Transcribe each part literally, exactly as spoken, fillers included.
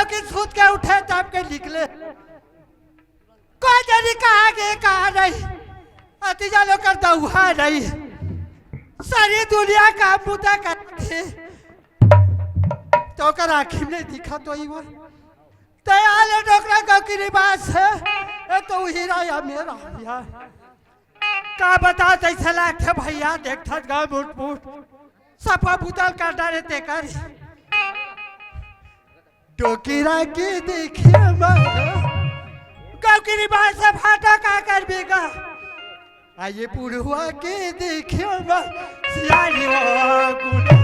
कि सुत के उठे तब के निकले। कोई जनी कहाँ गे, कहाँ नहीं, अतिजा लोकर दउहा नहीं, सारी दुनिया का मुद्दा करथे, त ओकर आँखी में दिखत होही वो। ते आले डोकरा गौकिरी बास हे, ए तो हीरा या मेरा या। का बता, जैसे लागथे भैया, देखत गा मुटपुट, सफा बुतल कर डारे तेकर। डोकरा के देखे मा, गौकिरी बास हे, फाटा का करबे गा? आ ये बुढ़वा के देखे मा, सियारी हो गुल।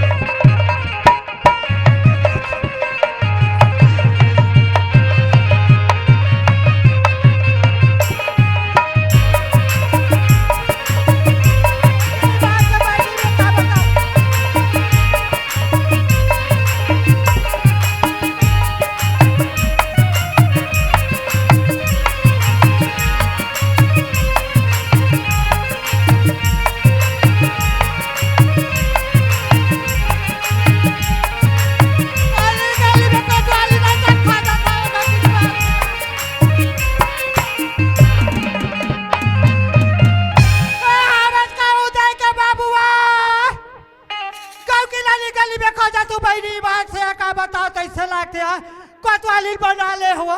गाँव की लाली गली में खो जा तू बहिनी, बात से का बताओ, कैसे लागथे यार? कोतवाली बना ले हुआ।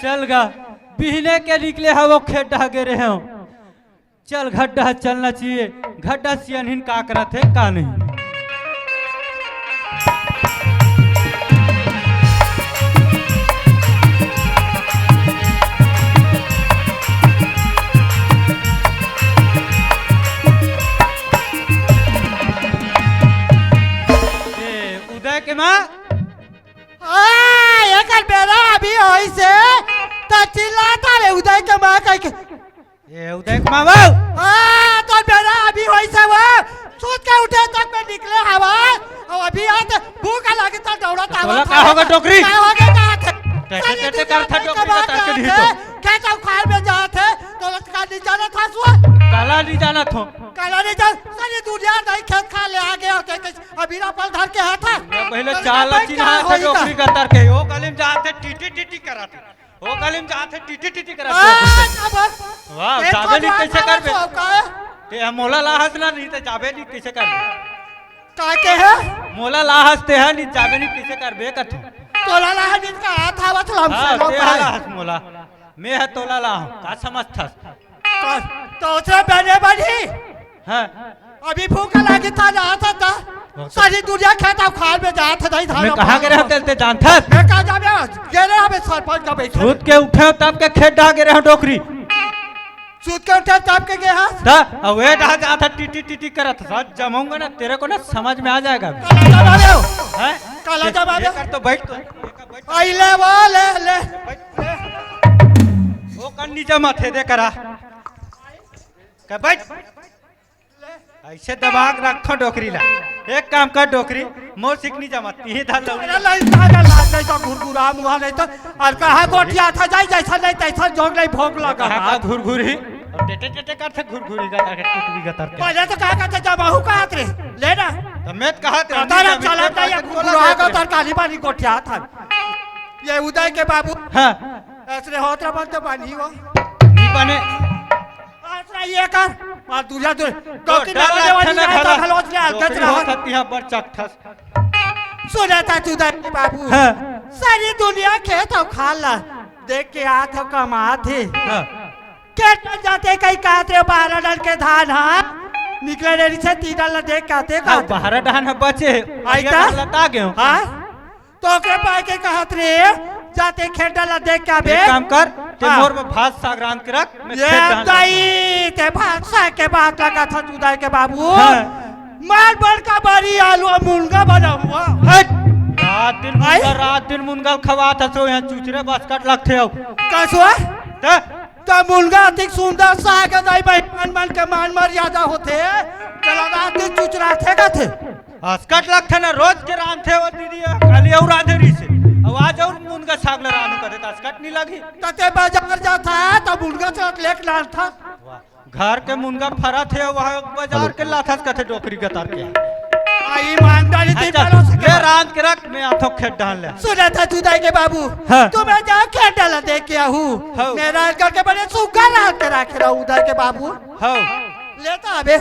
चल गा, बिहने के निकले हवो, खेत डहा गे रहे हो। चल, घड्डा चलना चाहिए, घड्डा सियनहिन का करत हे, का नहीं। ए, उदय के माँ। आ, एकर बेरा अभी होइस हे, त चिल्लात हे उदय के माँ कहिके। ए, उदय के माँ वो। आ, तोर बेरा अभी होइस हे वो। सुत के उठे तक में निकले हवा। अउ अभी आज भूख लगे त दौड़त आवत हे। तोला का होगे डोकरी? का होगे का थे? टेटे टेटे करत हे डोकरी का तार के ढीठ। खेत अउ खार में जात हे, तोला का नहीं जानत हस वो? काला नहीं जानत हो। काला नहीं जान, सारी दुनिया नहीं खेत खार ले आगे होथे, अभी ना पल धर के हाथ हे। पहले चाला चिन्हा थे डोकरी का तार के, ओ गली में जात हे, टीटी टीटी करत हे। ओ गली में जात हे, टीटी टीटी करत हे। वाह, जाबे नहीं कैसे करबे? ते ह मोला लाहस ना, नहीं ते जाबे नहीं कैसे करबे? का के हे? मोला लाहस ते ह, नहीं जाबे नहीं कैसे करबे कथू? तोला लाहस नहीं का हाथ आवत लम हाँ, से लोग ते ह भाई। लाहस मोला। मैं ह तोला लाहूं, का समझथस? का, तो उसे बने बनी? हाँ। अभी भूख लागे था, जात था। सारी दुनिया खेत अउ खार में जात था, नहीं मैं धान कहाँ गे रहे हो, तेल ते जानथस? मैं कहाँ जाबे? गे रहे हमें सरपंच का बैठे। सुत के उठे हो तब के खेत डहा गे रहे हो डोकरी। सुत के उठे तब के गे हस? ता, अब वे डहा जात था, टीटी टीटी करत था, जमाऊंगा ना, तेरे को ना समझ में आ जाएगा। काला जमाबे हो? हैं? काला जमाबे हो? एकर तो बैठ तो। आई ले वो, ले, ले। वो कन्नी जमा थे, दे करा। का बैठ। ऐसे दिमाग रखो डोकरी ला। एक काम कर डोकरी, मोर सिकनी जमा, तिही धर लो। अरे लाई, साला लाज नहीं तो घुरघुरा मुहा नहीं तो, अउ कहाँ गोठियात हे, जाई जैसा नहीं तैसा जोग नहीं भोग लगा। कहाँ का घुरघुरी? अब टेटे टेटे करथे घुरघुरी का तार के टुटवी का तार के। पहले तो कहा कहते जमाहू कहत रे, ले ना। तो मैं तो कहत रे, पता ना नहीं चला जमीन था, ये पर घुरघुरा का तरकारी बानी गोठियात हे। ये उदय के बाबू। हाँ। ऐसे होत रहा बनते बानी हो। नहीं बने। आसरा ये कर, अउ दूजा दूर। तो गलती डर ना लगता देवा ना नहीं, घला। तो घलो उसने हल्का डोकरी चला। हो सकती है, बड़ चकठस। सुना था तू दाई बाबू। हाँ। सारी दुनिया खेत अउ खार ला देख के आत हे, कमात हे। हाँ। खेत में जाते कहीं कहत रहे, बारह डन के धान हा। निकले रे से तीन डन ला देख के आते हाँ, कहत। बारह डन हा बचे। आई ये था? लता गयो। हाँ? तो ओकरे पाए के कहत रे, जाते खेत डला देख के आबे। एक काम कर, ते हाँ। मोर में भात साग रांध के रख, मैं ये खेत डहन दाई, ते भात साग के बात लगा था जुदाई के बाबू। हाँ। मार बड़का बारी आलू अउ मुनगा बना हुआ। हट। रात दिन आई? मुनगा, रात दिन मुनगा खवात हस, यहाँ चुचरे बसकट लगथे हो। कसुआ? ते? तो मुनगा अतिक सुंदर साग दाई, मेहमान मन के मान मर्यादा होथे। चला रात दिन चुचराथे कथे। असकट लगथे ना, रोज के रांधथे वो दीदी, काली अउ रांधे रहिसे, अउ आज अउ मुनगा साग ल रांधहूं कथे, त असकट नइ लगही। त तें बजार जाथस, त मुनगा साग लेके लानथस। वाह, घर के मुनगा फरत हे, वह बजार के लाथस कथे डोकरी गतर के। आ, ईमानदारी से अच्छा, बोलो सके। ले रांध के रख, मैं आथों खेत डहन ले। सुनत हस दाई के बाबू, हाँ। त मैं जाके खेत डहन देख के आहूं। हाँ। मैं रांध करके बने सुग्घर रांध के रखे रहूं दाई के बाबू। हाँ। ले त अबे।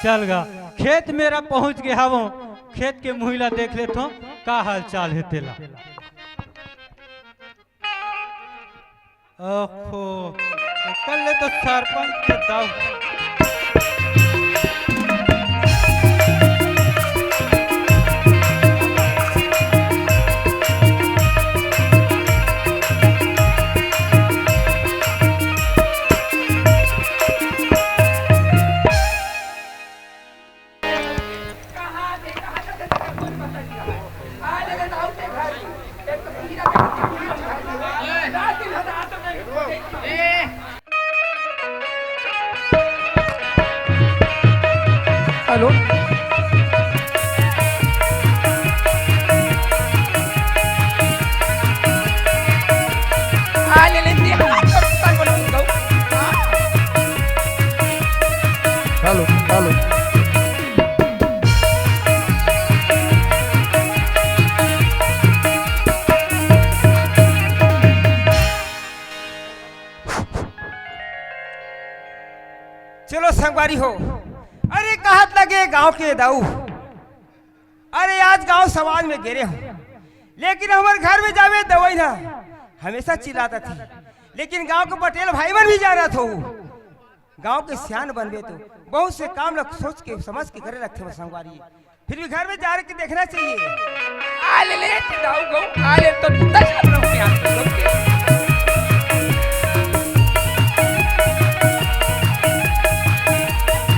चल गा, खेत मेरा पहुंच गे हवं, खेत के मुही ला देख लेथों, का हाल चाल हे तेला। ओहो, कल ले तो सरपंच के दाऊ। हेलो। Hello, hello. चलो संगवारी हो, अरे कहत लगे गांव के दाऊ, अरे आज गांव समाज में गे रेहेंव, लेकिन हमर घर में जाबे त दवई ना हमेशा चिल्लात रथे, लेकिन गांव के पटेल भाई मन भी जानत हो, गांव के सियान बनबे तो बहुत से काम ल सोच के समझ के करे लगथे वो संगवारी। फिर भी घर में जा के देखना चाहिए। आ ले ले, ते दाऊ गऊ, आ ले तो तू दस लोग के हाथ में गऊ के।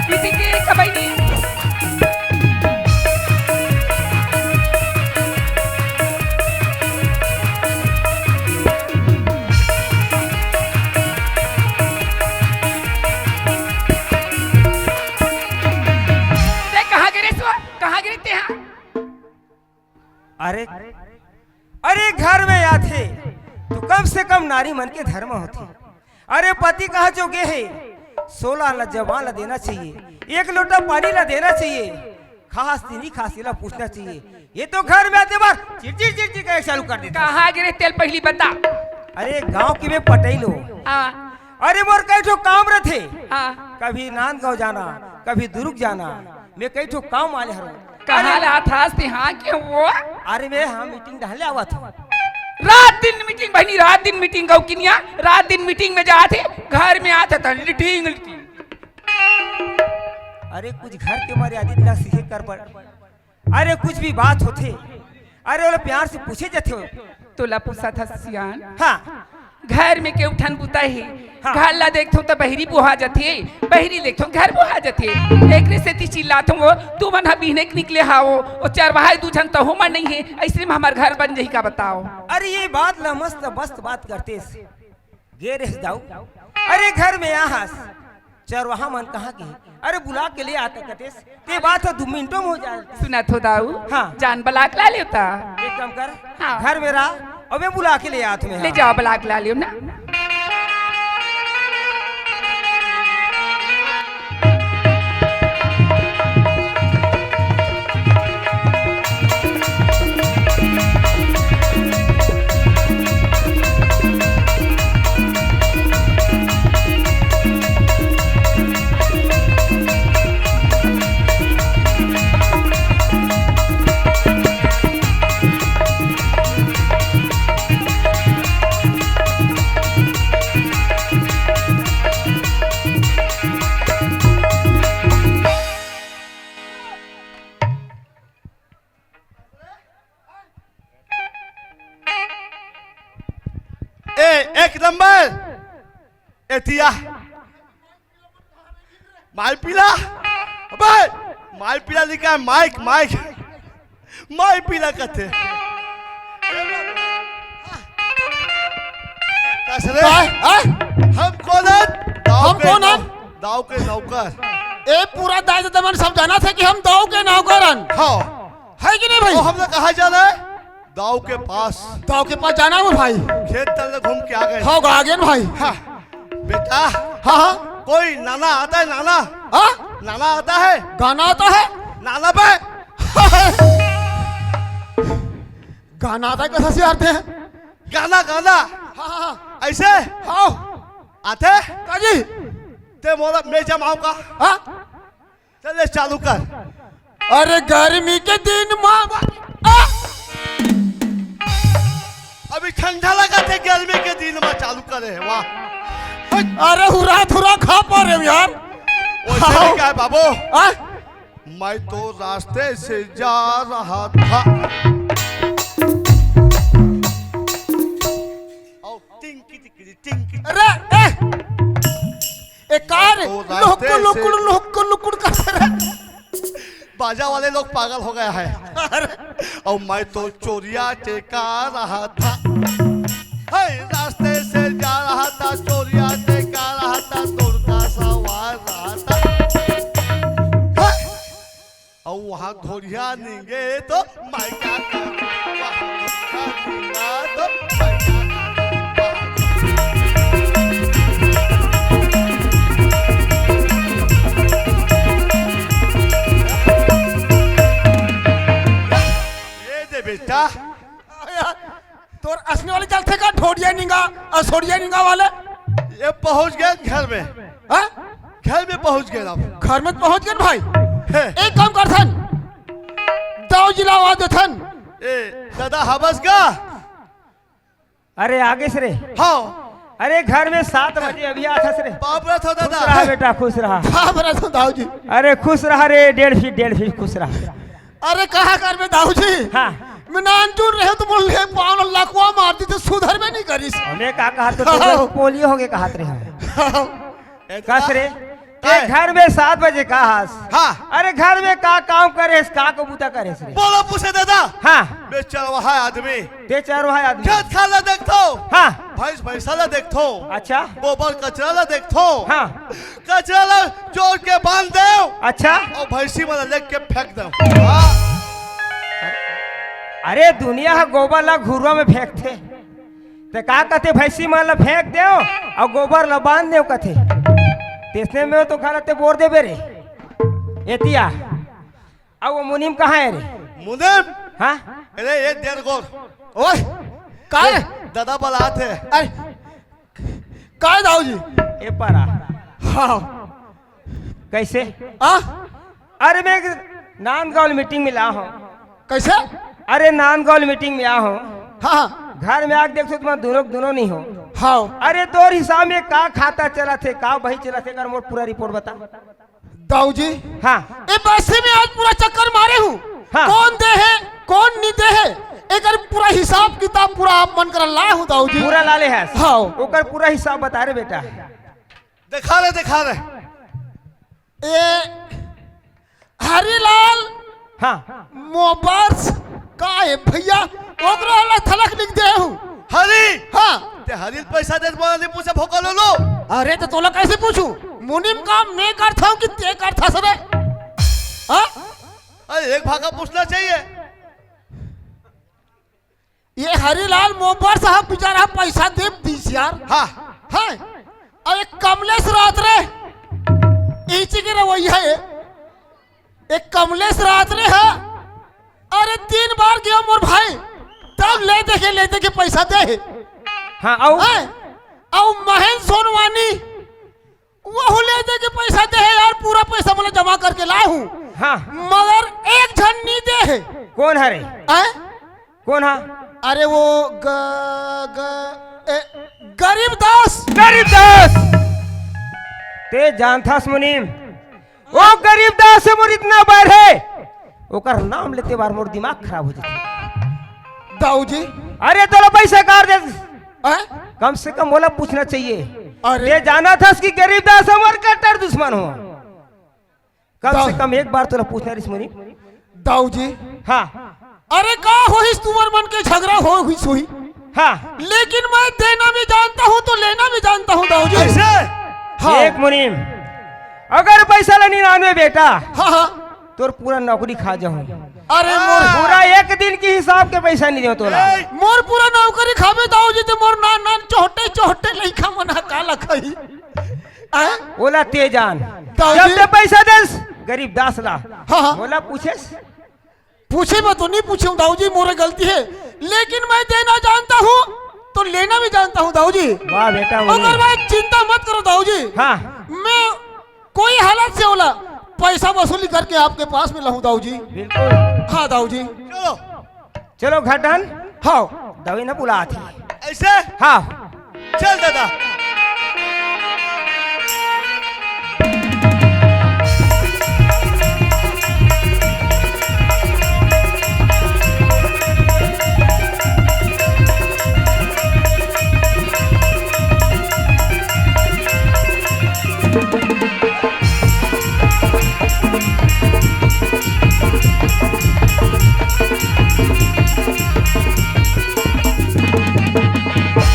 बीती के कमाई नहीं। ते कहाँ गे रे सुआ? कहाँ गे रे ते हा? अरे, अरे घर में आथे तो कम से कम नारी मन के धर्म होथे। अरे पति कहाँ जो गे हे, सोला ल जवान ल देना चाहिए, एक लोटा पानी ल देना चाहिए, खास तेला पूछना चाहिए। ये तो घर में आते बार चिड़चिड़ चिड़चिड़ करे चालू कर देथे। कहाँ गे रे तेला पहिली बता। अरे गांव के में पटेल हो। हाँ। अरे मोर कई ठो काम रथे। हाँ। कभी नांदगांव जाना, कभी दुर्ग जाना, मैं कई ठो काम वाले हरों। कहाँ अरे ला थास ते हाँ के वो? अरे मैं हाँ मीटिंग डहन ले आवत हूँ। रात दिन मीटिंग बहिनी, रात दिन मीटिंग गऊ किनिया, रात दिन मीटिंग में जाथे, घर में आथे त लिटिंग लिटिंग। अरे कुछ घर के मर्यादित ला सीखे कर पड़। अरे कुछ भी बात होथे, अरे ओला प्यार से पूछे जाथे। तोला पूछत हस सियान। हाँ। घर में केऊ ठन बुता हे। हाँ। घर ला देखथों त बहिरी बोहा जाथे, बहिरी देखथों घर बोहा जाथे। एकरे सेती चिल्लाथों वो, तुमन ह बिहने के निकले हावो, ओ चरवाहा दू झन तहू मन नइ हे, अइसने में हमर घर बन जही का बताओ। अरे ये बात ला मस्त मस्त बात करतेस। गे रेहेस दाऊ। अरे घर में आहस, चरवाहा मन कहाँ गे? अरे बुला के ले आते कतेस, ते बात ह दू मिनटों में हो जाए। सुनत हो दाऊ? हाँ। जान बलाक ला लेवता। एक काम कर, हाँ। घर में रह, अबे बुला के ले आत में। ले जाओ बलाक ला लेव ना। एतिया। माई पीला। अबे, माई पीला लिखा है, माइक, माइक। माई पीला कथे। कस रे? काय? हाँ? हम कौन हन? दाऊ हम के कौन नौ-, हन? दाऊ के नौकर। ए, पूरा दाई ददा मन सब जानथे कि हम दाऊ के नौकर हन। हाँ। है कि नहीं भाई? तो हम लोग कहाँ जाना है? दाऊ के पास। दाऊ के पास जाना है भाई। खेत तले घूम के आ गए। हाँ, आ गए ना भाई। हाँ। बेटा। हाँ, हाँ। कोई नाना आता है, नाना? हाँ? नाना आता है? गाना आता है? नाना बे। गाना आता है, कैसा सियारते हैं? गाना, गाना। हाँ, हाँ, हाँ। ऐसे? हाँ। आते? काजी। ते मोला मैं जमाऊंगा। हाँ? चल, ले चालू कर। अरे गर्मी के दिन मा, आ! अभी ठंडा लगा थे, गर्मी के दिन मा चालू करे, वाह। अरे हुरा थुरा खा पा रहे हो यार। वैसे हाँ। नहीं कहा बाबू। आ? मैं तो रास्ते से जा रहा था। और टिंकी टिंकी टिंकी। अरे, ए! ए, का रे? तो रास्ते लुकुर, लुकुर, से लुकुर, लुकुर कर रहा है। बाजा वाले लोग पागल हो गया है। अरे। और मैं तो चोरिया टेका रहा था। हे, रास्ते से जा रहा था, चोरिया टेका रहा था, तोरता सवार रहा था। हे, अउ वहाँ घोड़िया निंगे तो मैं क्या करूँ? वहाँ घोड़िया निंगा तो मैं क्या करूँ? वहाँ ये दे बेटा। तोर असने वाले चलथे का ढोड़िया निंगा, असोड़िया निंगा वाले? ये पहुंच गए घर में। हाँ? घर में पहुंच गए अब। घर में पहुंच गए भाई। हे। एक काम करथन, दाऊ जी ला आवाज देथन। ए, दादा हवस का? अरे आगे से रे। हाँ। अरे घर में सात बजे अभी आथस रे। बाप रे तो दादा। खुश रहा बेटा, खुश रहा। बाप रे तो दाऊ जी। अरे खुश रहा रे, डेढ़ फीट, डेढ़ फीट खुश रहा। अरे कहा कर में दाऊ जी। हाँ। मैं नानचुन रहे तो बोल ले पावन लकवा मारती तो सुधर में नहीं करिस। हमें का कहा तो हाँ। पोलियो हो गए कहा रे हम। हाँ। कस रे? काय? ए, घर में सात बजे का हस? हाँ। अरे घर में का काम करे हस, का को बूता करे हस रे? बोलो पूछे दादा। हाँ। बे चरवाहा आदमी। ते चरवाहा आदमी। खेत खार ला देखथो। हाँ। भैंस भैंसा ला देखथो। अच्छा। गोबर कचरा ला देखथो। हाँ। कचरा ला जोर के बांध देव। अच्छा। और भैंसी मन ला लेके फेंक देव। हाँ। अरे दुनिया ह गोबर ला घुरुआ में फेंकथे। ते का कथे, भैंसी मन ला फेंक देव अउ गोबर ला बांध देव कथे। तेसने में तो घर ते बोर देबे रे। एतिया। अब वो मुनीम कहाँ है रे? मुनीम? हाँ? अरे ये डेढ़ गोर। ओए, का रे? दादा बलात है। अरे, का है दाऊ जी? ए पारा। हाँ। कैसे? आ? अरे मैं नांदगांव मीटिंग में ला हूँ। कैसे? अरे नांदगांव मीटिंग में आ हूँ। हाँ, हाँ। घर में आके देखो तो मैं दोनों, दोनों नहीं हो। हाँ। अरे तोर हिसाब में का खाता चला थे, का बही चला थे, अगर मोर पूरा रिपोर्ट बता। दाऊ जी। हाँ। ए बस्ती में आज पूरा चक्कर मारे हूँ। हाँ। कौन दे है, कौन नहीं दे है, एकर पूरा हिसाब किताब पूरा आप मन कर लाए हूँ दाऊ जी। पूरा लाले है। हाँ। ओकर पूरा हिसाब बता रे बेटा। देखा रे, देखा रे। ए हरीलाल। हाँ। मोबर्स का है भैया? ओकरो अलग थलक लिख दे हूँ। हरी। हाँ। ते हरी पैसा दे, बोला नहीं पूछे भोका लो लो। अरे तो तोला कैसे पूछूं? मुनीम काम मैं करता हूँ कि ते करता सरे? हाँ? अरे एक भागा पूछना चाहिए। ये हरीलाल मोबर साहब बेचारा पैसा दे दीस यार। हाँ। हैं? अउ एक कमलेश रात रे, इची के रवैया है। एक कमलेश रात रे हा। अरे तीन बार गयो मोर भाई, तब ले दे के, ले दे के पैसा दे। हाँ, अउ? हैं? अउ महेंद्र सोनवानी, वहू ले दे के पैसा दे है यार, पूरा पैसा मोला जमा करके लाए हूँ। हाँ। मगर एक झन नी दे है। कौन हरे? हैं? कौन हा? अरे वो ग-, ग-, ए, गरीब दास। गरीब दास। ते जानथस मुनीम, वो गरीब दास से मोर इतना बैर है, ओकर नाम लेते बार मोर दिमाग खराब हो जाथे। दाऊ जी। अरे तोला पैसा कार दे। हैं? कम से कम मोला पूछना चाहिए। अरे। ये जानत हस कि गरीब दास हमर कट्टर दुश्मन हो। कम से कम एक बार तोला पूछना रिस मुनीम। दाऊ जी। हाँ। अरे का होइस तुमन मन के झगरा हो हुई सोही। हाँ। लेकिन मैं देना भी जानता हूँ तो लेना भी जानता हूँ दाऊ जी। कैसे? हाँ। एक मुनीम, अगर पैसा ला निन्यानवे बेटा, हाँ, हाँ। तोर पूरा नौकरी खा जाहूँ। अरे मोर पूरा एक दिन के हिसाब के पैसा नहीं देव तोला। ए! मोर पूरा नौकरी खाबे दाऊ जी, ते मोर नान नान चोहटे चोहटे लइका मन ह का लखई। हैं? ओला ते जान। दाऊ जब जी। ते पैसा देस गरीब दास ला। हाँ, हाँ। ओला पूछेस? पूछे मैं तो नहीं पूछूं दाऊ जी, मोरे गलती है, लेकिन मैं देना जानता हूँ तो लेना भी जानता हूँ दाऊ जी। वाह बेटा, वही। ओकर बाद चिंता मत करो दाऊ जी। हाँ। मैं कोई हालत से ओला पैसा वसूली करके आपके पास में लाऊं दाऊ जी। बिल्कुल। हाँ दाऊ जी। चलो। चलो घटन। हाँ। दवाई ना बुलात ही। ऐसे? हाँ। चल दादा।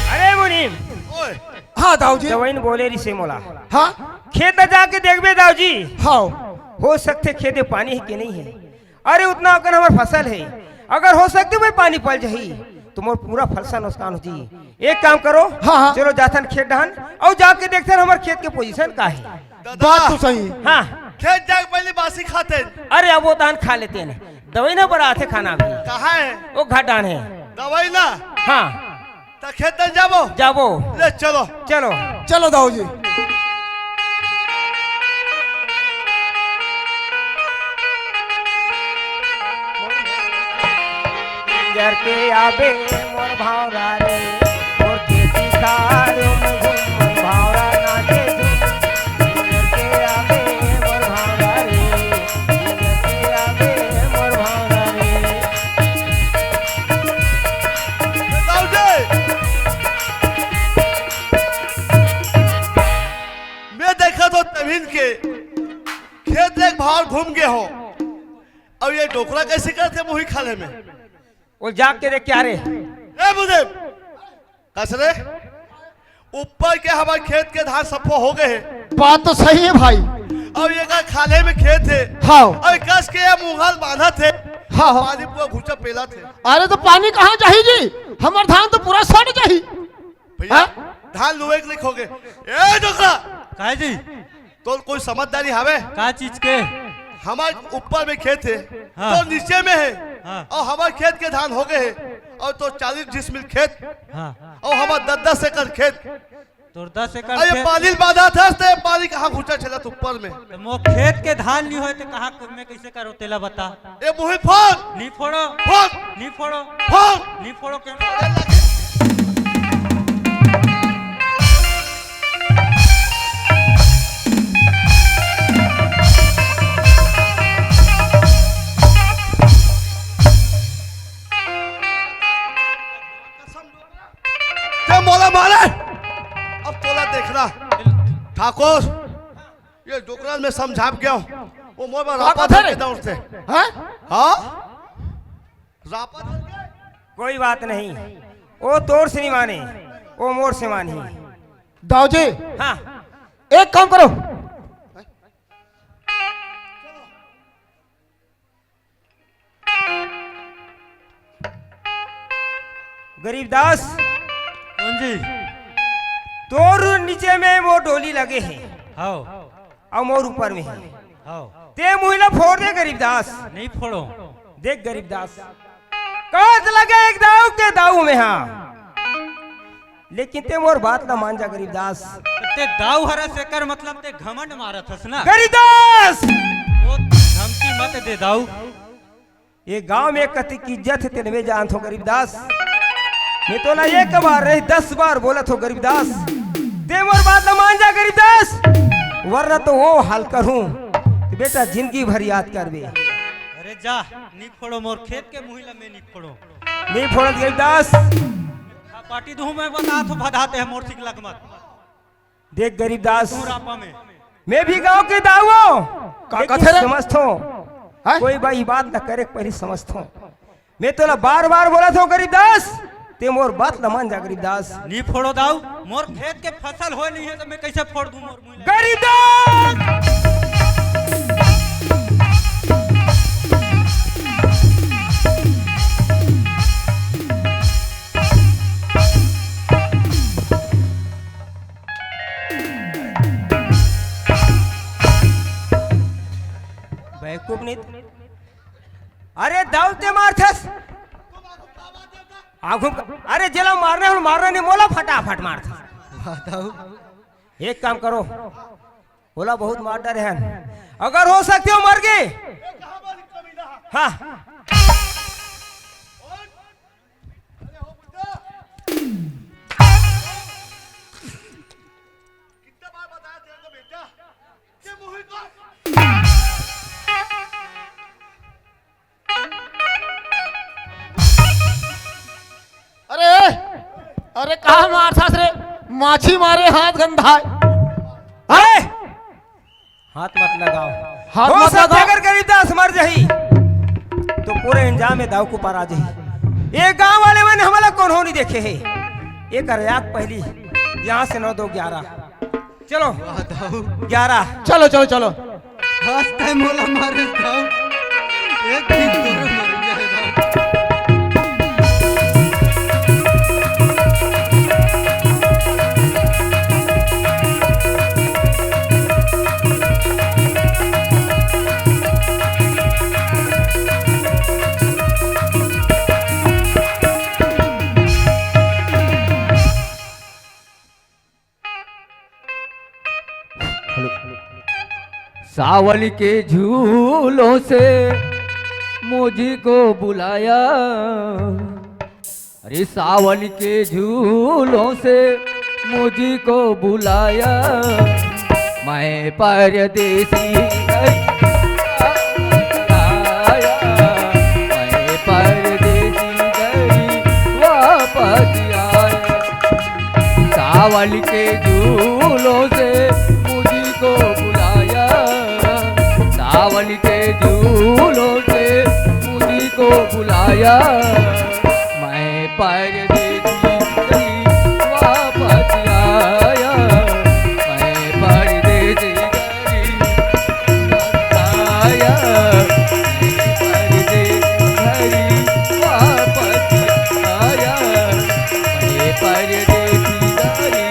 अरे मुनीम। ओए। हाँ दाऊ जी। दवाई न बोले रिसे मोला। हाँ। खेत जाके देखबे दाऊ जी। हाँ। हो सकथे खेत में पानी है कि नहीं है। अरे उतना अकन हमर फसल है, अगर हो सकथे मैं पानी पल जाही तो मोर पूरा फलसा नुकसान हो जी। एक काम करो, हाँ, हाँ। चलो जाथन खेत डहन अउ जाके देखथन हमर खेत के पोजीशन का है। दादा, बात तो सही। हाँ। खेत जाके पहले बासी खाते। अरे अब वो तहन खा लेते हैं, दवाई ना बड़ा आथे खाना भी। कहाँ है? वो घाट डहन है। दवाई ना? हाँ। त खेत तन जाबो? जाबो। ले चलो। चलो। चलो दाऊ जी। जर के आबे मोर भावरा रे, मोर खेती खार में घूम, मोर भावरा नाचे झूम। जर के आबे मोर भावरा रे, जर के आबे मोर भावरा रे। दाऊ जी। मैं देखत हों तभिन के खेत ले भार घूम गे हों। अब ये डोकरा कैसे करथे मुही खाले में? वो जाके देख क्या रे? ए बुधे, कस रे? ऊपर के हमर खेत के धान सफो हो गए हे। बात तो सही है भाई। अब ये का खाले में खेत है। हाँ। अब कस के ये मुंगल बांधत हे। हाँ, हाँ। पानी पूरा घुचा पेलत हे। अरे तो पानी कहाँ जाही जी? हमर धान तो पूरा सड़ जाही। भैया, हाँ? धान लुए के लिखो गे। ए डोकरा! काहे जी? तोर कोई समझदारी हावे? का चीज के? हमर ऊपर में खेत हे, हाँ। तोर नीचे में हे, हाँ। अउ हमर खेत के धान हो गए हे, अउ तोर चालीस डिसमिल खेत, हाँ। अउ हमर दस दस एकड़ खेत। तोर दस एकड़ अरे खेत। पानी ल बांधत हस, ते पानी कहाँ घुसा चलत ऊपर में? त मोर खेत के धान नी होय, ते कहाँ क-, मैं कैसे करो, तेला बता। ए मुही फोड़। नी फोड़ो। फोड़। नी फोड़ो। फोड़। नी फोड़ो के। ते मोला मारे। अब तोला देखना। ठाकुर, ये डोकरा ल मैं समझा के आंव। वो मोर बर का रापा बात है धर रे? के दौड़थे। हैं? हाँ? रापा धर के? कोई बात नहीं, वो तोर से नहीं माने, वो मोर से मानही। दाऊ जी, हाँ। एक काम करो। गरीबदास। कौन जी? तोर नीचे में मोर डोली लगे हे। हाव। अउ मोर ऊपर में हे। हाव। ते मुही ला फोड़ दे गरीबदास। नहीं फोड़ो। देख गरीबदास, कहत लगे एक दाऊ के दाऊ में हा, लेकिन ते मोर बात ला मान जा गरीबदास। ते दाऊ हरस एकर मतलब ते घमंड मारत हस ना। गरीबदास! वो धमकी मत दे दाऊ। ये गांव में कतिक इज्जत हे, तेन में जानत हों गरीबदास। मैं तोला एक बार नहीं, दस बार बोलत हों गरीबदास। ते मोर बात ला मान जा गरीबदास, वरना तो वो हाल करहूं कि बेटा जिंदगी भर याद करबे। अरे जा, नी फोड़ो मोर खेत के मुही ला, मैं नी फोड़ो। नी फोड़त गरीबदास। पार्टी दूं मैं बता तो भदाते हैं मोर सिक लगमत। देख गरीब दास, तू रापा में। मैं भी गांव के दाऊ हूं, का लेकिन कथे रे? समझथो, हैं? कोई बाई बात न करे, पहली समझथो। मैं तोला बार बार बोलत हूं गरीब दास, ते मोर बात ल मान जा गरीब दास। नी फोड़ो दाऊ, मोर खेत के फसल होय नहीं है तो मैं कैसे फोड़ दूं मोर मुंह ले? गरीब दास! बेवकूफ नहीं। अरे दाऊ ते मारथस। आगू, अरे जेला मारना है, मारना नहीं, मोला फटाफट मारथस। वाह दाऊ। एक काम करो, ओला बहुत मार डरे हन। अगर हो सकते हो मर गे। हाँ। अरे, अरे, कहाँ मारथस रे? माछी मारे हाथ गंधाय। अरे, हाथ मत लगाओ। हाथ हो मत सकता लगाओ। अगर गरीब दास मर जाही, तो पूरे अंजाम में दाऊ को पार आ जाही। ये गांव वाले मन हमला कोनो नहीं देखे हे। एक आग पहली यहाँ से नौ दो ग्यारह। चलो। वाह, दाऊ। ग्यारह। चलो, चलो, चलो। आज तय मोला मारे दाऊ। एक दिन तोरे मर गया है दाऊ। हेलो। सावन के झूलों से मुझको बुलाया, अरे सावन के झूलों से मुझको बुलाया, मैं परदेसी घर आया, मैं परदेसी घर वापस आया। सावन के झूलों से मुझको बुलाया, सावन के झूलों से मुझको बुलाया, मैं परदेसी गली वापस आया, मैं परदेसी गली वापस आया, मैं परदेसी गली वापस आया, मैं परदेसी गली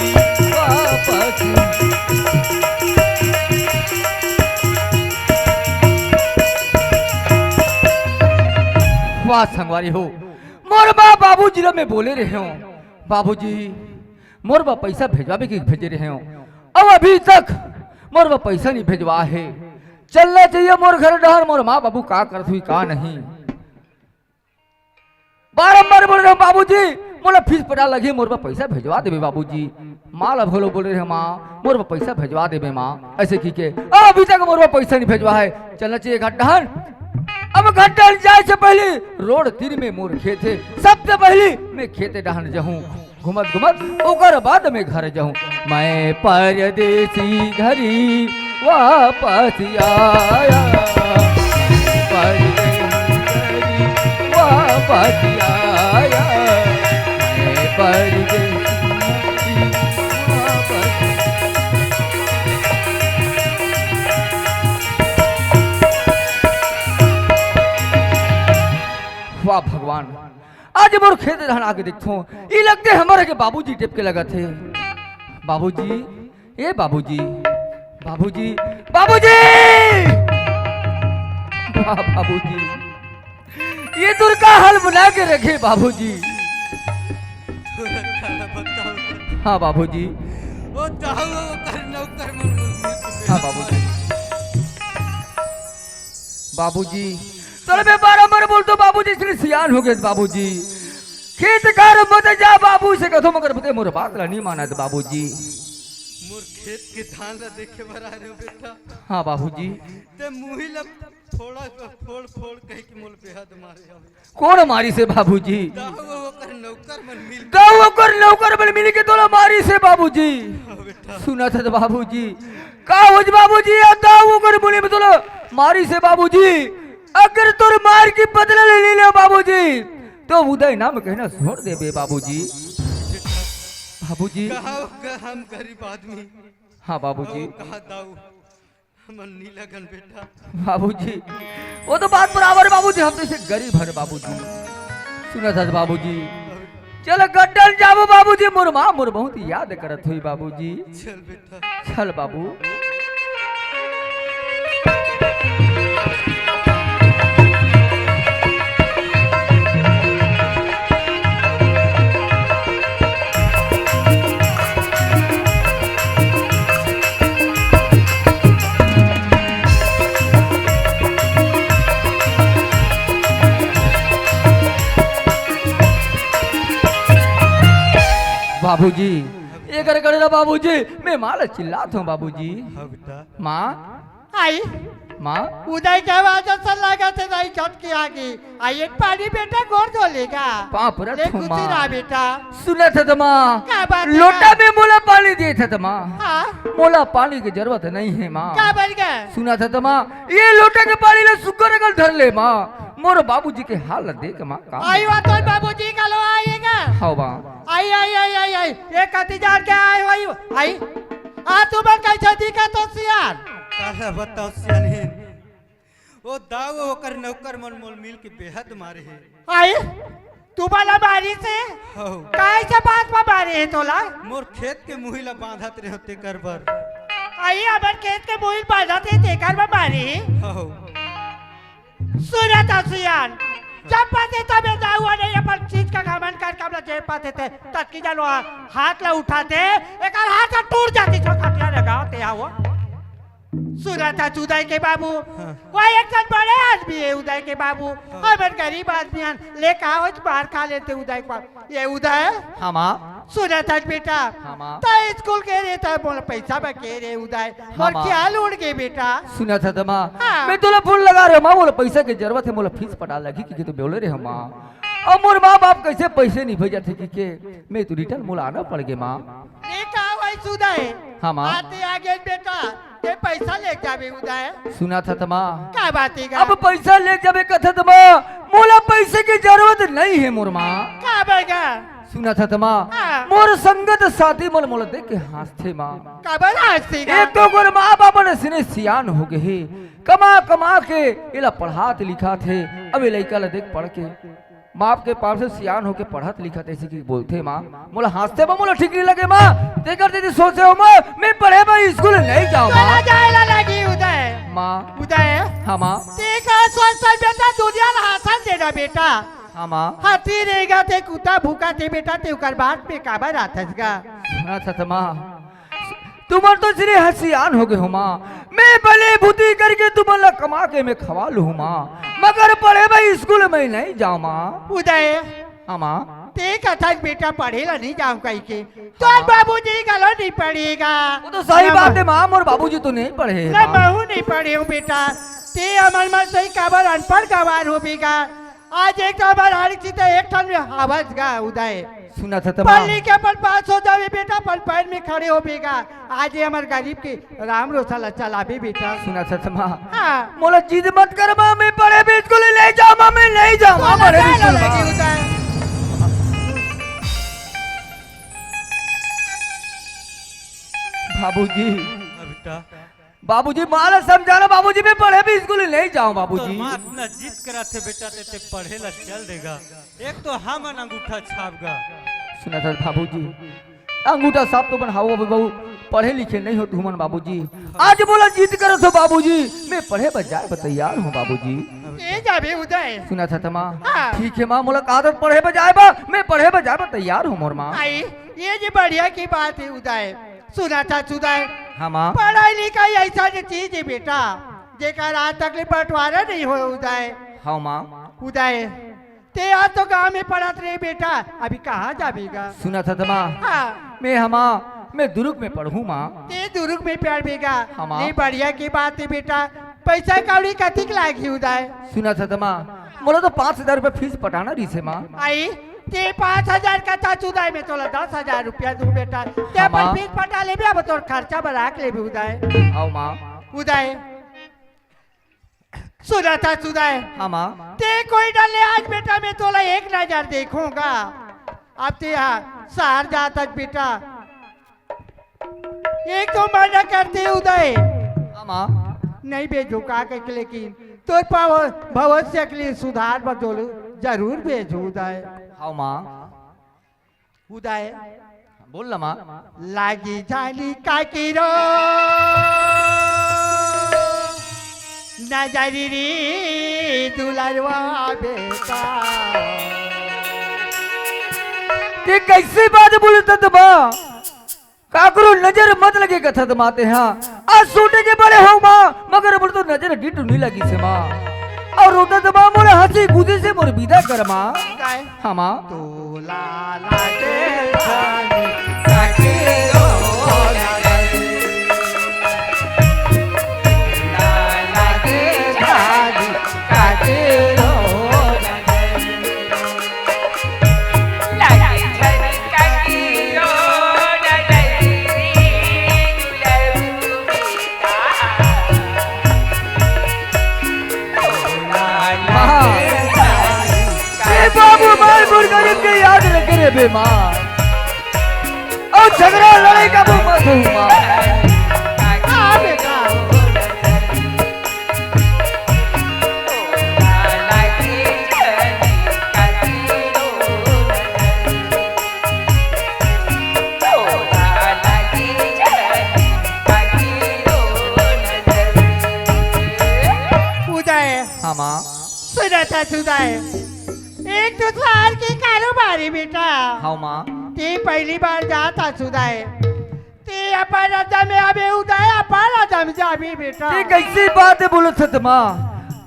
वापस। वाह संगवारी हो, मोर बा बाबूजी ल मैं बोले रहे हूँ, बाबूजी मोर बा पैसा भेजवाबे के भेजे रहे हूँ, अब अभी तक मोर बा पैसा नहीं भेजवा है। चलना चाहिए मोर घर डहर, मोर माँ बाबू का करत हुई का नहीं। बारंबार बोल रहे हूँ बाबूजी, मोला फीस पटा लगी, मोर बा पैसा भेजवा देबे बाबूजी। माँ ला घलो बोल रहे हूँ, माँ मोर बा पैसा भेजवा देबे माँ, ऐसे की के अभी तक मोर बा पैसा नहीं भेजवा है। चलना चाहिए घर डहर। अब घर डहर जाए से पहले रोड तीर में मोर खेत है, सबसे पहले मैं खेत डहर जाहूँ, घूमत घूमत ओकर बाद में घर जाहूँ। मैं परदेसी घरी वापस आया, मैं परदेसी घरी वापस आया, मैं परदेसी घरी वापस। वाह भगवान, आज मोर खेत डहर आके देखथों, ई लगथे हमर के बाबूजी टाइप के लगत हे। बाबूजी, ए बाबूजी, बाबूजी, बाबूजी! वाह बाबूजी, ये दुर्गा हाल बना के रखे बाबूजी। हाँ बाबूजी। ओ दाऊ, ओकर नौकर मन। हाँ बाबूजी। बाबूजी, तोर में बारंबार बोलथों बाबूजी, इसलिए सियान हो गए बाबूजी। खेत खार मत जा बाबू से कथों, मगर ते मोर बात ला नहीं मानत बाबूजी। मोर खेत के धान ला देखे बर आ रहे हो बेटा। हाँ बाबूजी। ते मुही ला फोड़ा, फोड़ फोड़ कह के मोल बेहद मारे हवे। कोन मारिस हे बाबूजी? दाऊ ओकर नौकर मन मिल दाऊ ओकर नौकर मन मिल के तोला मारिस हे बाबूजी। हाँ बेटा। सुनत हस बाबूजी? का होइस बाबूजी? या दाऊ ओकर मुड़ी में तोला मारिस हे बाबूजी। अगर तोर मार के बदला ले ले बाबूजी, तो उदय नाम कहना छोड़ देबे बाबूजी। बाबूजी। कहा, कहा हम गरीब आदमी। हाँ बाबूजी। कहा दाऊ, हमन नी लगन बेटा। बाबूजी, वो तो बात बराबर बाबूजी, हम जैसे गरीब हन बाबूजी। सुनत हस बाबूजी? चल गड्डन जाबो बाबूजी, मोर माँ मोर बहुत याद करत होई बाबूजी। चल बेटा। चल बाबू। बाबूजी, एकर करे ला बाबूजी, मैं माँ ला चिल्लात हूँ बाबूजी। हाँ बेटा। माँ। आई। माँ। उदय के आवाज असन लागत हे, दाई झटके आगे। आई एक पानी बेटा, गोड़ धो लेगा। पाँव परत ले हूँ खुशी माँ। रहा बेटा। सुनत हस माँ। का बात हे लोटा माँ? में मोला पानी देत हस माँ। हाँ। मोला पानी के जरूरत नहीं हे माँ। का बन गया? सुनत हस माँ, ये लोटा के पानी ला सुग्घर अकन धर ले माँ। मोर बाबूजी के हाल ला देख माँ का। आई वा तोर बाबूजी का लो आएगा। हाँ माँ। आई, आई, आई, आई, आई। ये कति जान के आए हो, आई, आई। आ, तुमन कैसे दिखत हो सियान? काला बताओ सियान ही। ओ दाऊ ओकर नौकर मन मोल मिल के बेहद मारे हे। आई, तुमन ला मारिस हे? हो। कैसे बात में मारे हे तोला? मोर खेत के मुही ला बांधत रहे हो तेकर बर। आई, हमर खेत के मुही बांधत हे तेकर बर मारे हे? हो। सुनत हस सियान, जब पाते तबे दाऊ नहीं अपन चीज का घमंड करके अपना जेब पाते थे, ततकी जानो हाथ ला उठाते, एकर हाथ ला टूट जाती छो खटिया लगा ते आओ। सुनत हस उदय के बाबू, हाँ। वो एक जन बड़े आदमी हे उदय के बाबू, हाँ। हमन गरीब आदमी हन, ले का हो मार खा लेते उदय के बाबू। ये उदय। हाँ माँ। सुनत हस बेटा। हाँ माँ। त स्कूल गे रहे त मोला पैसा बर कहे रहे उदय। हाँ मोर माँ। ख्याल उड़ गे बेटा। सुनत हस माँ। हाँ। मैं तोला फोन लगा रहे माँ, मोला पैसा के जरूरत हे, मोला फीस पटा लगही कि तो बोले रहे माँ। अब मोर माँ बाप कैसे पैसे नहीं भेजत हे कि के मैं तो रिटर्न मोला आना पड़ गे माँ। ये का भाई उदय? हाँ माँ। आते आगे बेटा। ते पैसा ले जाबे उदय। सुनत हस माँ। का बात हे गा? अब पैसा ले जाबे कथस माँ, मोला पैसे के जरूरत नहीं हे मोर माँ। का बन गा? सुनत हस माँ, हाँ। मोर संगत साथी मन मोला देख के हंसथे माँ। काबर हंसथे गा? एक तो मोर माँ बाप मन अइसने सियान हो गे हे, कमा कमा के एला पढ़ात लिखात हे, अब ये लइका ला देख पढ़ के माँ बाप के पास से सियान होके पढ़त लिखत ऐसे कि बोलथे माँ, मोला हंसथे माँ, मोला ठीक नहीं लगे माँ। तेकर दीदी सोचे हो माँ, मैं पढ़े बर स्कूल नहीं जाऊँ माँ। तोला जाए ला लगी उदय। माँ। उदय। हाँ माँ। ते का सोच सोच बेटा दुनिया ला हंसन देना बेटा। हाँ माँ। हाथी रहेगा ते कुत्ता भूखा ते बेटा ते उकर बात पे काबर आथस गा। सुनत हस माँ। तुमन तो सिरे हसियान हो गे हो माँ। मैं भले भूती करके तुमन ला कमा के मैं खवा लूँ माँ, मगर पढ़े बर स्कूल में नहीं जाऊँ माँ। उदय, हाँ माँ। ते कथस बेटा पढ़े ला नहीं जाऊँ कहिके, तोर हाँ। बाबूजी घलो नहीं पढ़े गा। वो तो सही ना बात हे माँ, मोर बाबूजी तो नहीं पढ़े हे ना माँ। महूँ नहीं पढ़े हूँ बेटा। ते हमर मन सही काबर अनपढ़ गवार होबे गा। आज एक तो हमर हाड़ी चिते एक ठन में हवस गा उदय। सुनत हस माँ। पढ़ लिख के अपन पास हो जाबे बेटा, अपन पैर में खड़े होबे गा। आज ये हमर गरीब के राम रोसा ला चलाबे बेटा। सुनत हस माँ। हाँ। मोला जिद मत कर माँ, मैं पढ़े बर स्कूल नहीं जाऊँ माँ, मैं नहीं जाऊँ माँ, पढ़े बर स्कूल माँ। बाबूजी। हाँ बेटा। बाबूजी, माँ ला समझाना बाबूजी, मैं पढ़े बर स्कूल नहीं जाऊँ बाबूजी। तोर माँ अतना जिद कराथे बेटा, ते, ते पढ़े ला चल देगा। एक तो हमन अंगूठा छाप गा। सुनत हस बाबूजी, अंगूठा छाप तो बनाओ अभी बाबू, पढ़े लिखे नहीं हो तुमन बाबूजी। आज मोला जिद करत हो बाबूजी, मैं पढ़े बर जाए बर तैयार हूँ बाबूजी। ए जाबे उदय। सुनत हस माँ। हाँ। ठीक हे माँ, मोला कहा तो पढ़े बर जाए बर, मैं पढ़े बर जाए बर तैयार हूँ मोर माँ। आई, ये जी बढ़िया की बात हे उदय। सुनत हस उदय। हाँ माँ। पढ़ाई लिखाई ऐसा जे चीज हे बेटा, जेकर आज तक ले बंटवारा नहीं होय उदय। हाँ माँ। उदय, ते आज तो गाँव में पढ़त रहे बेटा, अभी कहाँ जाबे गा? सुनत हस माँ। हाँ। मैं हमा मैं दुरुग में पढ़हूँ माँ। ते दुरुग में पढ़बे गा? हाँ, माँ। ले, बढ़िया के बात हे बेटा। पैसा कौड़ी कतिक लागही उदय? सुनथस त माँ, मोला तो पाँच हजार रुपया फीस पटाना रहिसे माँ। अई, ते पाँच हजार कथस उदय, मैं तोला दस हजार रुपया दूँ बेटा। ते हाँ, अपन माँ। फीस पटा लेबे, अब तोर खर्चा बराक लेबे उदय। हव माँ। उदय, सुनथस उदय। हाँ माँ। ते कोई डर ले, आज बेटा मैं तोला एक नजर देखहूँ गा। अब ते हा शहर जाथस बेटा, एक तो मना करते उदय। हाँ माँ। नहीं भेजहूँ का कहिके, लेकिन तोर पाव-, भविष्य के लिए सुधार बर जरूर भेजहूँ उदय। हाँ माँ। उदय। बोल ना माँ। लागी जानी काकी रो, नजरी रे दुलरवा बेटा। ते कइसे बात बोलथस माँ? काकरो नजर मत लगे कथस माँ ते हा। आज सोटे के बड़े हव माँ, मगर मोर तो नजर डिट नइ लगिसे माँ। अउ रोथस माँ, मोर हँसी खुशी से मोर बिदा कर माँ। काय? हाँ माँ। तोला लागे जानी काकी रो नजर। तोला लागे जानी काकी रो नजर। माँ। ए बाबू, माँ, मोर गरीब के याद रखे रे बे माँ। अउ झगड़ा लड़ाई काबू मत हो माँ। हाँ बेटा। उदय। हाँ माँ। सुनथस उदय, एक तो शहर के कारोबारी बेटा। हाँ माँ। ते पहली बार जाथस उदय। ते अपन रद्दा में आबे उदय, अपन रद्दा में जाबे बेटा। ते कइसे बात बोलथस माँ?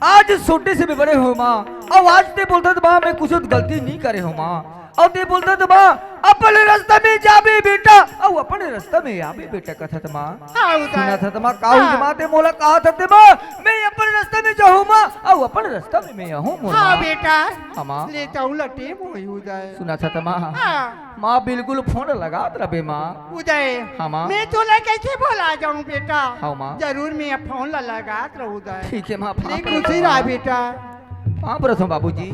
आज सोटे से मैं बड़े हव माँ, अउ आज ते बोलथस माँ, मैं कुछु गलती नइ करे हव माँ। अउ ते बोलथस माँ, अपन रस्ता में जाबे बेटा, अउ अपन रस्ता में आबे बेटा कथस माँ। हाँ, उदय। सुनथस माँ, का होइस माँ, ते मोला कहथस माँ, मैं अपन रस्ता में जाहूँ माँ, अउ अपन रस्ता में मैं आहूँ मोर हाँ माँ। बेटा। हाँ माँ। ले जाऊँ लटे मोई उदय। सुनथस माँ। हाँ। माँ बिल्कुल फोन लगात रबे माँ। उदय। हाँ माँ। मैं तोला कइसे भुला जाहूँ बेटा? हाँ माँ। जरूर मैं फोन ला लगात रहूँ उदय। ठीक हे माँ, ले फोन खुशी रहा बेटा। पाँव परसों बाबूजी।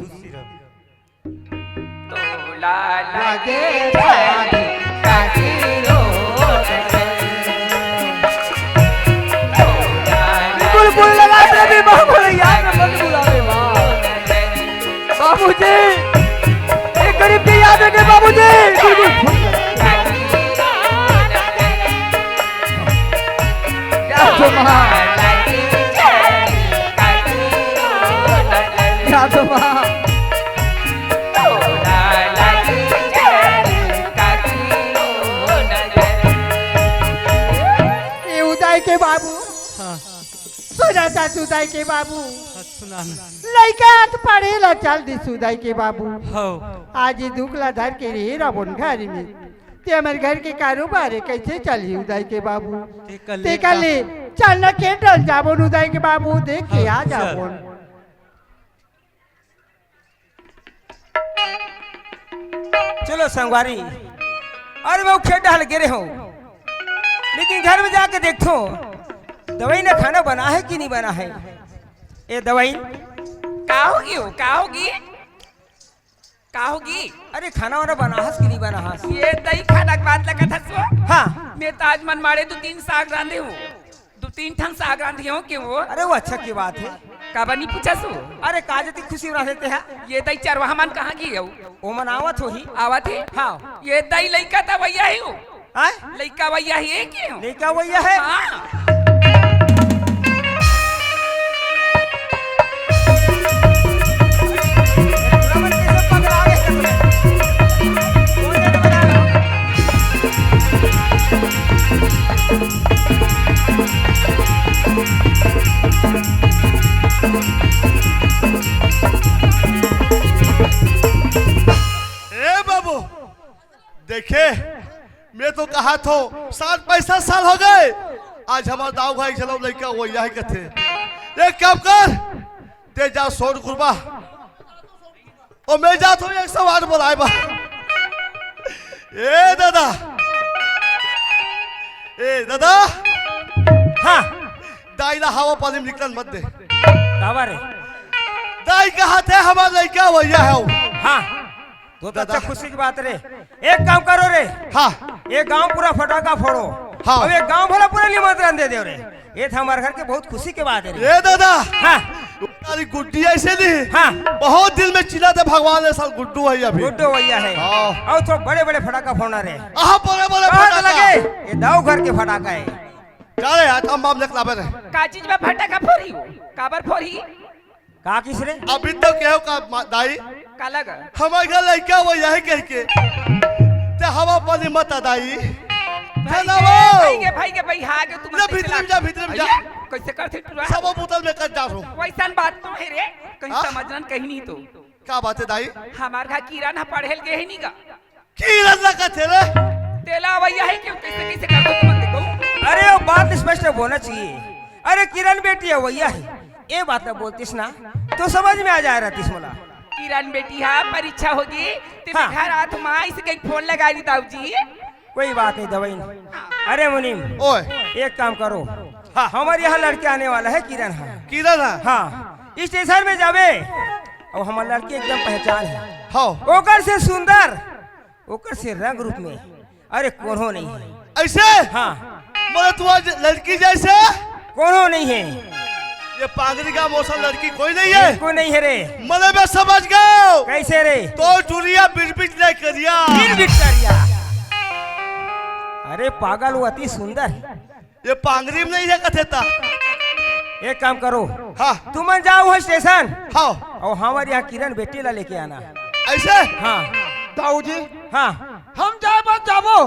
तोला लागे भारी काकी रो। बिल्कुल फोन लगात रबे माँ, मोला याद मत भुलाबे माँ। बाबूजी, ए गरीब के याद रखे बाबूजी। बिल्कुल फोन लगात रबे। या तो माँ। या तो माँ। ए उदय के बाबू। हाँ। सुनथस उदय के बाबू। हाँ, सुना ना। लइका ह त पढ़े ला चल दिस उदय के बाबू। हव। आज ये दुख ला धर के रहे रबोन घर में। ते हमर घर के कारोबार हे, कइसे चलही उदय के बाबू? ते कर ले तेकर ले, चल ना के डल जाबोन उदय के बाबू, देख के हाँ, आ चल। जाबोन। चलो संगवारी, अरे मैं खेत डहर गे रहेंव, लेकिन घर में जाके देखथों, दवई ने खाना बना हे कि नइ बना हे। ए दवई। का होगे हो, का होगे? का होगे? अरे खाना वाना बनाहस कि नइ बनाहस? ए दई, खाना के बात ला कहथस वो? हाँ। मैं तो आज मनमाड़े दू तीन साग रांधे हंव। दू तीन ठन साग रांधे हंव के वो। अरे वो अच्छा के बात हे। काबर नइ पूछस वो? अरे का जतिक खुशी रांधे ते हा? ए दई, चरवाहा मन कहाँ गे हे? ओमन आवत होही। आवत हे? हाँ। ए दई, लइका त अवइया हे वो। हाँ? लइका अवइया हे के? लइका अवइया हे? हाँ। ए बाबू, देखे, मैं तो कहा थो, साठ पैंसठ साल हो गए, आज हमार दाऊ भाई जनम लइका वइया हे कथे। एक काम कर, ते जा सोन कुरबा, ओ मैं जात हूँ एक सौ आठ बोलाए बा। ए दादा, ए दादा, हाँ। दाई ला हवा पानी में निकलन मत दे। काबर रे? दाई कहा थे हमार लइका वइया हे। हाँ, तो, तो अच्छा दादा। खुशी की बात रे। एक काम करो रे। हाँ। ये गांव पूरा फटाका फोड़ो। हाँ। अब ये गांव भला पूरा निमंत्रण दे दो रे। ये था हमारे घर के बहुत खुशी के बात है रे। ए दादा। हाँ। तुम्हारी गुड्डी ऐसे नहीं। हाँ। बहुत दिल में चिल्ला था भगवान ने साल गुड्डू है अभी। गुड्डू वइया हे। हाँ। और तो बड़े बड़े फटाका फोड़ना रे। आह, बड़े बड़े कहाँ से फटाका। लगे? ये दाऊ घर के फटाका हे। जा रे, आज हम बाम निकला बे रे। का चीज में फटाका फोरी हो? काबर फोरी? का किस रे? अभी तो कहो का मा-, दाई? का लगा? हमारे घर लइका वइया हे कह के। ते हवा पानी मत दाई। भाई चला के, वो। भाई के, भाई के, भाई, हाँ के, तुम ना, भीतर में जा, भीतर में जा। भैया, कैसे करते टुरा? सब बोतल में कर जा रहो। वैसन बात तो है रे, कहीं हाँ? समझना कहीं नहीं तो। का बात है दाई? हमार घर किरण ह पढ़े ल गे हे नी गा। किरण ला कथे रे? तेला वइया हे कि कैसे, कैसे करते तुम देखो। अरे, वो बात स्पष्ट होना चाहिए। अरे, किरण बेटी हे, वइया हे। ये बात ना बोलतीस ना, तो समझ में आ जाए रहतीस मोला। किरण बेटी हा, परीक्षा होगी, ते हाँ। घर आत माँ, इसे कहीं फोन लगा ली दाऊ जी। कोई बात नहीं, दवाई नहीं। अरे मुनीम, ओए। एक काम करो, हाँ। हमारे यहाँ लड़के आने वाला है, किरण है। किरण है? हाँ, स्टेशन में जावे, और हमार लड़की एकदम पहचान है। हाँ। ओकर से सुंदर, ओकर से रंग रूप में, अरे कोनो नहीं है। ऐसे? हाँ। मतलब तू आज लड़की जैसे? कोनो नहीं है। ये पागड़ी का मौसम लड़की कोई नहीं है? कोई नहीं है रे। मतलब मैं समझ गया। कैसे रे? तो टुरिया बिरबिट नहीं करिया। बिरबिट करिया। अरे पागल, वो अति सुंदर है। ये पांगरी में नहीं है कथे ता। एक काम करो। हाँ। तुमन जाओ वहाँ स्टेशन। हाँ। और हमारे यहाँ किरण बेटी ला लेके आना। ऐसे? हाँ। दाऊ जी। हाँ। हम जाए बस जाबो।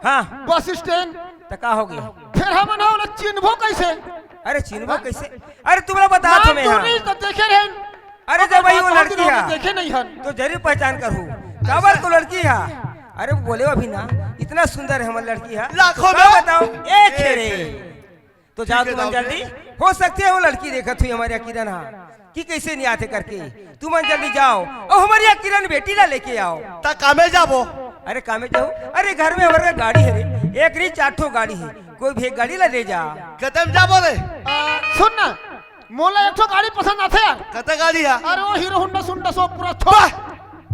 हाँ। Bus stand. तो का हो गया? फिर हमन ह ओला चिन्हबो कैसे? अरे चिन्हबो कैसे? अरे तुमला बता नाम तुम्हें तो हाँ। नहीं तो देखे रहे। अरे जब वही वो लड़की है देखे नहीं हन। तो जरूर पहचान कर हूँ। काबर तो लड़की है। अरे बोले अभी ना, इतना सुंदर है हमारी लड़की है। लाखों तो में बताओ, एक एक खेरे। है। तो जाओ ठीक है, तुमन दाऊ जी। जल्दी। हो सकते है वो लड़की देखत हुई हमारे यहाँ किरण हा कि कैसे नहीं आते करके। तुमन जल्दी जाओ और हमारे यहाँ किरण बेटी ला लेके आओ। ता कामे जाबो? अरे कामे जाओ? अरे घर में हमारे गाड़ी है रे, एक नहीं चार ठो गाड़ी है, कोई भी एक गाड़ी ला ले जा। कतम जाबो रे? आ, सुन ना, मोला एक ठो गाड़ी पसंद आथे यार। कते गाड़ी है? अरे वो हीरो होंडा सुंडा सो पूरा छोड़। वाह!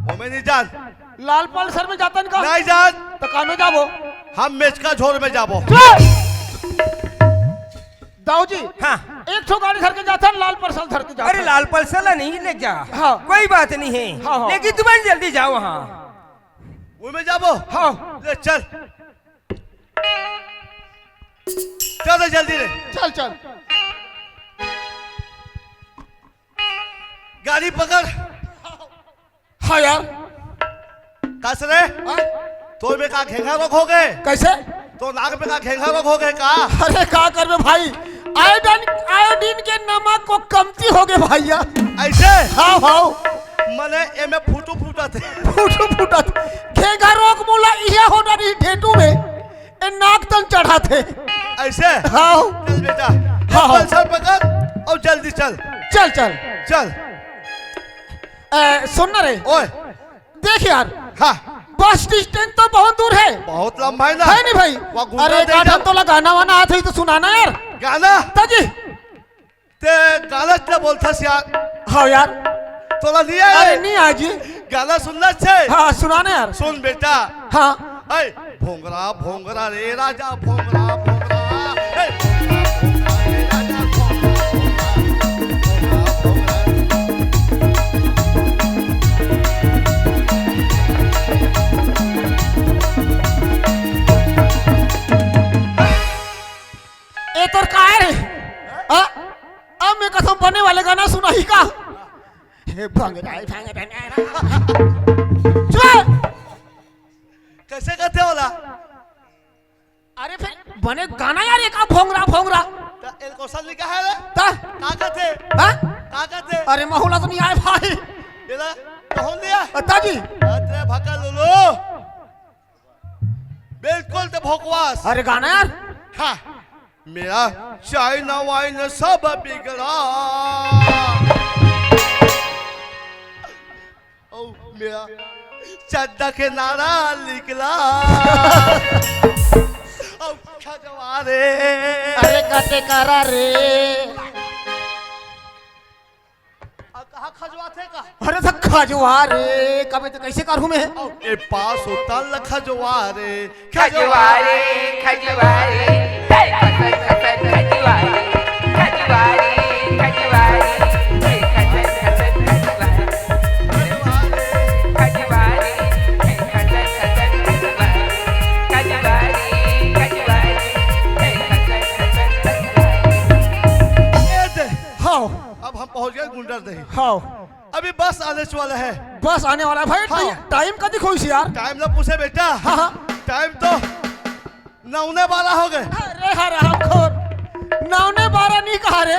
वो मैं नहीं जान। लाल पल्सर में जातन का? नहीं जान। तो कामे जाबो? हम मेचका झोर में जाबो। चुप! दाऊ जी, हाँ। एक ठो गाड़ी धर के जाथन, लाल पल्सर धर के जाथन। अरे लाल पल्सर ला नहीं ले जा। हाँ। कोई बात नहीं है। हाँ, हाँ। लेकिन तुमन जल्दी जाओ वहाँ। वो में जाबो? हाँ। ले चल। चल रे जल्दी रे। चल, चल। गाड़ी पकड़। हाँ यार। कस रे? हाँ? तोर में का घेंघा रोग हो गए? कैसे? तो नाक में का घेंघा रोग हो गए का? अरे का करबे भाई, आयोडीन, आयोडीन के नमक को कमती हो गए भैया। ऐसे? हाँ, हाँ। मने एमे फूटू फूटत हे। फूटू फूटत। घेंघा रोग मोला इहे होना रही ढेटू में। ए नाक तन चढ़ाथे। ऐसे? हाँ। चल बेटा, हाँ, हाँ। पल्सर पकड़ और जल्दी चल। चल, चल। चल। ए, सुन ना रे। ओए। देख यार। हाँ। बस स्टैंड तो बहुत दूर है। बहुत लंबा है ना? है नहीं भाई? वहाँ घूमना अरे, नहीं गाना था। तो लगाना वाना आत है तो सुनाना यार। गाना? ताजी। ते गाना क्या बोलता यार? हाँ यार। तोला नहीं आए? अरे नहीं आए जी। गाना सुनना छे? हाँ, सुनाना यार। सुन बेटा। हाँ। ए, भोंगरा, भोंगरा रे राजा, भोंगरा, भोंगरा। ए, भोंगरा, भोंगरा रे राजा, भोंगरा, भोंगरा, भोंगरा, भोंगरा। ए तोर का है रे? हाँ? अब मैं कसम बने वाले गाना सुनाही का? हे भंग जाए, भंग जाए। चुप! कैसे कहते होला? अरे फिर बने गाना यार, ये का भोंगरा, भोंगरा? ता एल कौशल ने कहा है रे? ता? का कहते? हाँ? का कहते? अरे महुला तो नहीं आए भाई। ये ला, कौन दिया? ताजी। अरे भका लोलो। बिल्कुल तो भोकवास। अरे गाना यार। हाँ, मेरा चाइना वाइन सब बिगड़ा। ओ, मेरा चड्डा के नारा निकला। ओ, खजवा रे। अरे कटे करा रे। आ, कहाँ खजवा थे का? अरे तो खजवा रे, कबे तो कैसे करूँ मैं? ए पास होता ल खजवा रे। खजवा रे, खजवा रे, हे खसर खसर खजवा रे, खजवा रे, खजवा रे, हे खसर खसर खजवा रे। खजवा रे, हे खसर खसर खजवा रे, खजवा रे, खजवा रे, हे खसर खसर खजवा रे। ए दे। हाँ। अब हम पहुंच गए गुंडर दही। हाँ। अभी बस आने वाला है। बस आने वाला है भाई। हाँ। टाइम, टाइम कदी खोइस यार? टाइम ला पूछे बेटा। हाँ, हाँ। टाइम तो नौने बारह हो गए। अरे हरामखोर, नौने बारह नहीं कहा रे,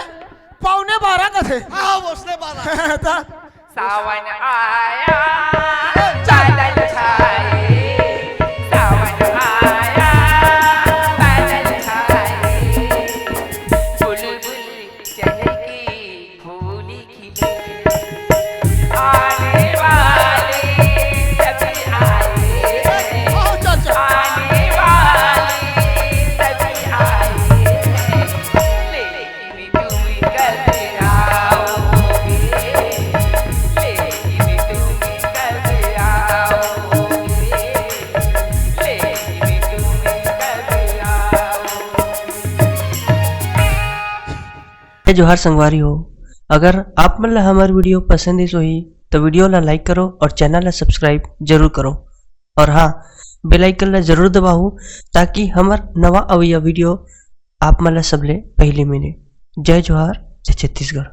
पौने बारह कथे। हाँ, उसने बारह। ता सावन आया, बादल छाए, सावन आया, बादल छाए, बुलबुल चहके, फूल खिले, आने वाले सभी आए, आओ चाचा। आने वाले सभी आए, लेकिन तुम कब आओगे? लेकिन तुम कब आओगे? लेकिन तुम कब आओगे? जय जोहार संगवारी हो, अगर आप मन ला हमर वीडियो पसंद आइस होही तो वीडियो ला लाइक करो और चैनल ला सब्सक्राइब जरूर करो। और हाँ, बेल आइकन ला जरूर दबाओ, ताकि हमर नवा अवइया वीडियो आप मन ला सबले पहले मिले। जय जोहार, जय छत्तीसगढ़।